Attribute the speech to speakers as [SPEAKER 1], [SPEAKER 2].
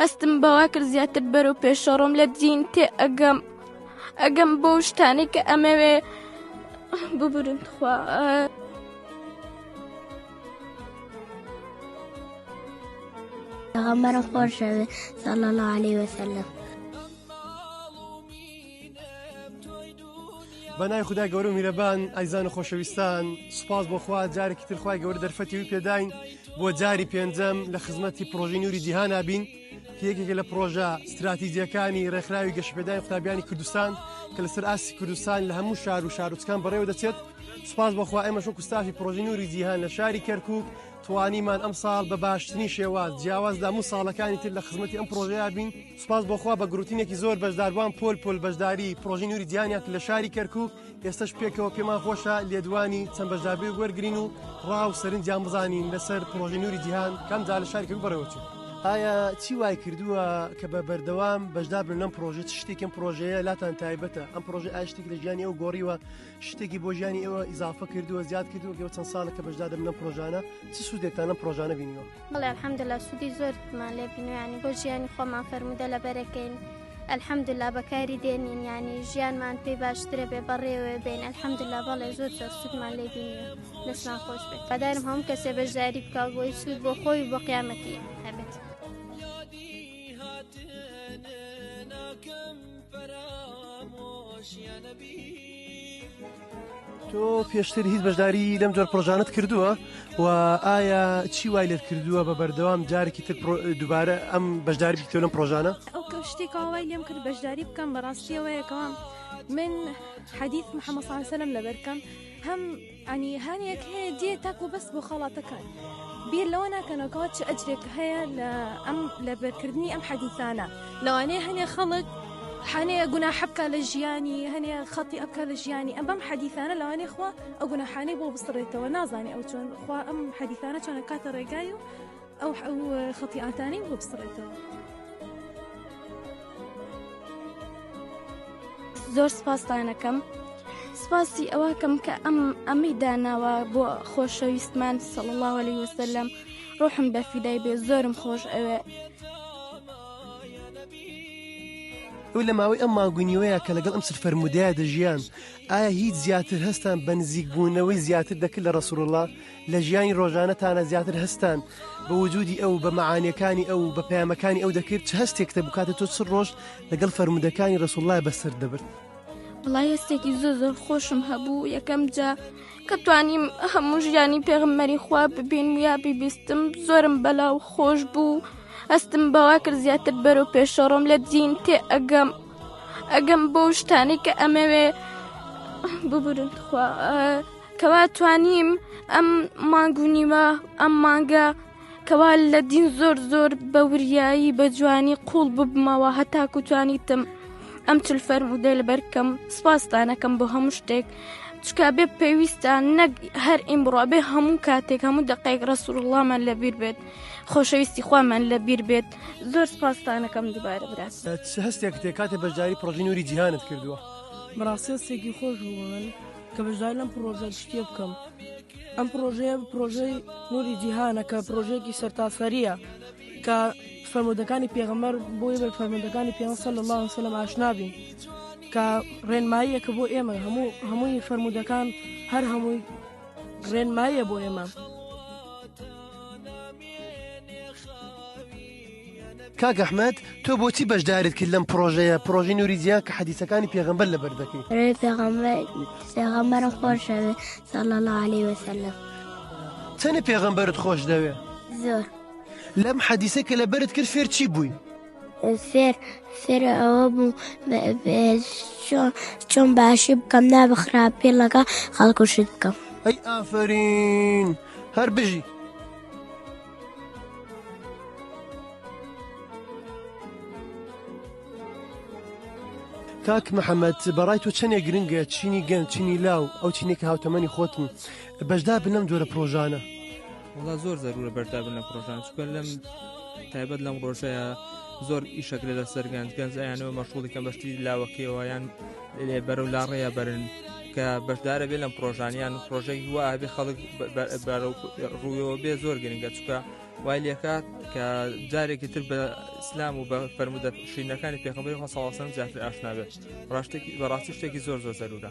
[SPEAKER 1] هەستم بەوا کرد زیاتر بەرەو پێشەڕۆم لە دین تێ ئەگەم ئەگەم بۆ شتانەی کە ئەمەوێ ببورن تخوا.
[SPEAKER 2] پێغەمبەرم خۆشەوێ صلی الله علیه وسلم.
[SPEAKER 3] بە ناوی خودای گەورە و میرەبان ئایزان و خۆشەویستان سوپاس بۆ خوا جارێکی تر خوای گەورە دەرفەتی وی پێداین بۆ جاری پێنجەم لە خزمەتی پرۆژەی نوری جیهانا بین کە یەکێکە لە پرۆژە ستراتیجیەکانی ڕێکخراوی گەشەپێدانی قوتابیانی کوردستان کە لەسەر ئاستی کوردستان لە هەموو شار و شارۆچکان بەڕێوە دەچێت سوپاس بۆ خوا ئێمەش وەکو ستافی پرۆژەی نوری جیهان لە شاری کەرکوک توانیمان ئەمساڵ بە باشترین شێواز جیاواز لە هەموو ساڵەکانی تر لە خزمەتی ئەم پرۆژەیە بین سوپاس بۆ خوا بە گروتینێکی زۆر بەشداربووان پۆل پۆل بەشداری پرۆژەی نوری جیهانیان کرد لە شاری کەرکوک ئێستەش پێکەوە پێمان خۆشە لێدوانی چەند بەشداربوویەک وەرگرین و ڕا و سەرنجیان بزانین لەسەر پرۆژەی نوری جیهان کام جار لە شاری کەرکوک بەڕێوەچوو. ئایا چی وای کردووە کە بە بەردەوام بەشدار بن لەم پرۆژە چ شتێکی ئەم پرۆژەیە لاتان تایبەتە ئەم پرۆژە ئایا شتێکی لە ژیانی ئەو گۆڕیوە شتێکی بۆ ژیانی ئێوە ئیزافە کردووە زیاد کردووە ئێوە چەند ساڵە کە بەشدار دەبن لەم پرۆژانە چ سوودێکتان لەم پرۆژانە بینیوە؟
[SPEAKER 4] بەڵێ الحمدللە سوودی زۆرمان لێ بینیوە یانی بۆ ژیانی خۆمان فەرموودە لەبەرەکەین الحمدللە بەکاری دێنین یانی ژیانمان پێی باشترە بێ بەڕێوێ بین الحمدللە بەڵێ زۆر زۆر سوودمان لێ بینیوە دەستمان خۆش بێت هیوادارم هەموو کەسێ بەشداری بکا بۆی سوود بۆ خۆی و بۆ قیامەتی هەبێت.
[SPEAKER 3] تۆ پێشتر هیچ بەشداری لەم جۆر پرۆژانت کردووە و ئایا چی وای لێت کردووە بە بەردەوام جارێکی تر دووبارە ئەم بەشداری بکەیتەوە لەم پرۆژانە؟
[SPEAKER 5] ئەو کە شتێک وای لێم کرد بەشداری بکەم بەڕاستیەوەیە کەوا من حەدیث محەممەد صلی الله علیه وسلم لەبەرکەم هەم ینی هەنێک هەیە دێ تاکو بەس بۆ خەڵاتەکان بیر لەوە ناکەنەوە کەوا چ ئەجرێک هەیە لە ئەم لەبەرکردنی ئەم حەدیثانە لەوانەیە هەنێ خەڵک هەنێ گوناحە بکا لە ژیانی هەنێ خەتی ئەبکا لە ژیانی ئەم بەم حەدیثانە لەوانەیە خوا ئەو گوناحانەی بۆ بسڕێتەوە نازانێ ئەو چۆن خوا ئەم حەدیثانە چۆن کاتە ڕێگای و ئەو ئەو خەتیئاتانەی بۆ بسڕێتەوە.
[SPEAKER 1] زۆر سپاستانەکەم سپاسی ئەوەکەم کە ئەم ئەمەی داناوە بۆ خۆشەویستمان صلی الله علیه وسلم ڕۆحم بە فیدای بێ زۆرم خۆش ئەوێ.
[SPEAKER 3] ئەو لە ماوەی ئەم مانگ و نیوەیە کە لەگەڵ ئەم چل فەرموودەیە دەژیان ئایا هیچ زیاتر هەستان بە نزیکبوونەوەی زیاتر دەکرد لە ڕەسوڵ اللە لە ژیانی ڕۆژانەتانە زیاتر هەستان بە وجودی ئەو بە مەعانیەکانی ئەو بە پەیامەکانی ئەو دەکرد چ هەستێکتە بوو کاتێ تۆ چ ڕۆژ لەگەڵ فەرموودەکانی ڕەسوڵ اللە بەسەر دەبرد؟
[SPEAKER 1] وەڵای هەستێکی زۆر زۆر خۆشم هەبوو یەکەم جا کە توانیم هەموو ژیانی پێغەمبەری خوا ببینم یا بیبیستم زۆرم بەلاو خۆش بوو هەستم بەوا کرد زیاتر بەرەو پێشەڕۆم لە دین تێ ئەگەم ئەگەم بۆ شتانەی کە ئەمەوێ ببورن تخوا کەوا توانیم ئەم مانگ و نیوە ئەم مانگە کەوا لە دین زۆر زۆر بە وریایی بە جوانی قوڵ ببمەوە هەتاکو توانیتم ئەم چل فەرموودە لەبەرکەم سپاستانەکەم بۆ هەموو شتێک چکە بێ پێویستە نەک هەر ئیمڕۆ بێ هەموو کاتێک هەموو دقێک ڕسول اللهمان لەبیر بێت خۆشەویستی خوامان لەبیر بێت زۆر سپاستانەکەم دووبارە برا.
[SPEAKER 3] چ هەستێکت هەیە کاتێ بەشداری پڕۆژەی نوری جیهانت کردووە؟
[SPEAKER 6] بەڕاستی هەستێکی خۆش بوو بۆ من کە بەشداری لەم پڕۆژە گشتیە بکەم. ئەم پڕۆژەیە پڕۆژەی نوری جیهانە کە پڕۆژەیەکی سەرتاسەریە کە فەرموودەکانی پێغەمبەر بۆی بە فەرموودەکانی پێغەمبەر صلی الله علیه وسلم ئاشنا بین کە ڕێنماییەکە بۆ ئێمە هەموو هەمووی فەرموودەکان هەر هەمووی ڕێنماییە بۆ ئێمە.
[SPEAKER 3] کاک ئەحمەد تۆ بۆچی بەشداریت کرد لەم پڕۆژەیە پڕۆژەی نوری جیهان کە حەدیسەکانی پێغەمبەر لەبەر دەکەی؟
[SPEAKER 2] ڕێ پێغەمبەر پێغەمبەرم خۆشەوێ صلی الله علیه وسلم.
[SPEAKER 3] چەنێ پێغەمبەرت خۆش دەوێ؟
[SPEAKER 2] زۆر.
[SPEAKER 3] لەم حەدیسە کە لەبەرت کرد فێر چی بووی؟
[SPEAKER 2] فێر فێر ئەوە بوو چۆن چۆن باشی بکەم نابە خراپی لەگە خەڵک و شت بکەم.
[SPEAKER 3] ئەی ئافەرین هەر بژی. کاک محەممەد بەڕای تۆ چەندێک گرنگە چینی گەنج چینی لاو ئەو چینێک کە هاوتەمەنی خۆتن بەشدار بن لەم جۆرە پرۆژانە
[SPEAKER 7] وڵا زۆر زەرورە بەشدار بن لەم پرۆژان چونکە لەم تایبەت لەم ڕۆژەیە زۆر ئیشەک لە لەسەر گەنج گەنج ئەیانەوە مەشغوڵی کەم بەشتی لاوەکەیەوە یان لێ بەرەو لاڕێیە بەرن کە بەشدارە بێ لەم پرۆژانیان پرۆژەی وا بێ خەڵک بەرەو ڕووەوە بێ زۆر گرنگە چونکە. وای لێکات کە جارێکی تر بە ئیسلام و بە فەرموودە شیرینەکانی پێخەمبەری خوا صلی الله علیه و سلم زیاتر ئاشنا بێت ڕاشتێکی بەڕاستی شتێکی زۆر زۆر زەرورە.